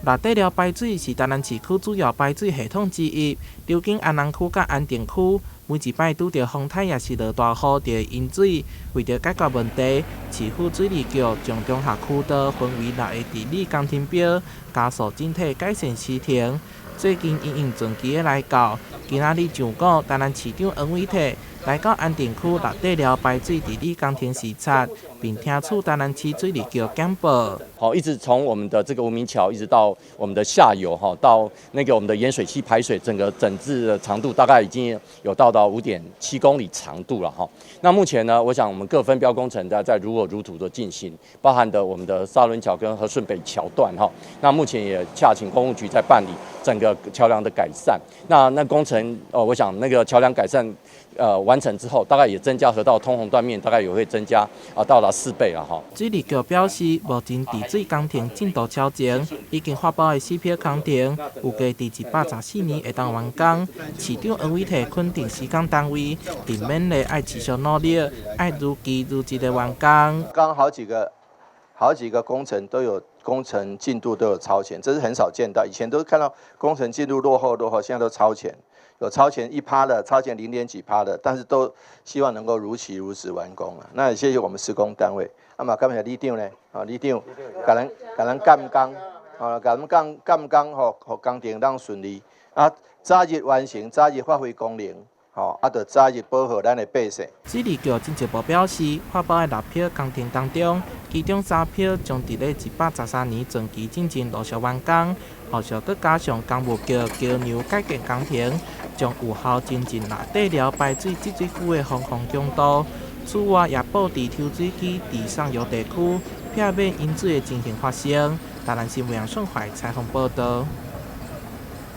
蚋底寮排水是台南市區主要排水系統之一，流經安南區佮安定區，每一擺拄著風颱抑是落大雨，就會淹水。為著解決問題，市府水利局將中下渠道分為六个治理工程標，加速整體改善時程。最近因應汛期的來到，今仔日上午，台南市長黃偉哲來到安定區蚋底寮排水治理工程視察，並聽取台南市水利局簡報。好，一直從我們的這個無名橋，一直到我們的下游，哈，到那個我們的鹽水溪排水，整個整治的長度大概已經有到達5.7公里長度了，哈。那目前呢，我想我們各分標工程在如火如荼的進行，包含的我們的沙崙橋跟和順北橋段，哈。那目前也洽請工務局在辦理整個橋梁的改善。那工程，哦，我想那個橋梁改善，完成之後，大概也增加河道通洪斷面，大概也會增加啊，到達4倍了哈。水利局表示，目前治水工程進度超前，已經發包的四批工程，預計佇114年會當完工。市長黃偉哲肯定施工單位，並勉勵愛持續努力，愛如期如質的完工。剛好幾個工程都有工程進度都有超前，這是很少見到。以前都是看到工程進度落後落後，現在都超前，有超前1趴的，超前零點幾趴的，但是都希望能夠如期如質完工啊。那也謝謝我們施工單位。啊嘛，感謝里長呢，啊里長，共咱監工，啊共咱監監工，予予工程當順利，啊早日完成，早日發揮功能。吼，啊，著早日保護咱的百姓。水利局進一步表示，發包的六批工程當中，其中三批將佇咧113年汛期進前陸續完工，後續閣加上工務局橋梁改建工程，將有效增進蚋底寮排水集水區的防洪強度。此外，也布置抽水機佇上游地區，避免淹水的情形發生。台南新聞楊順懷採訪報導。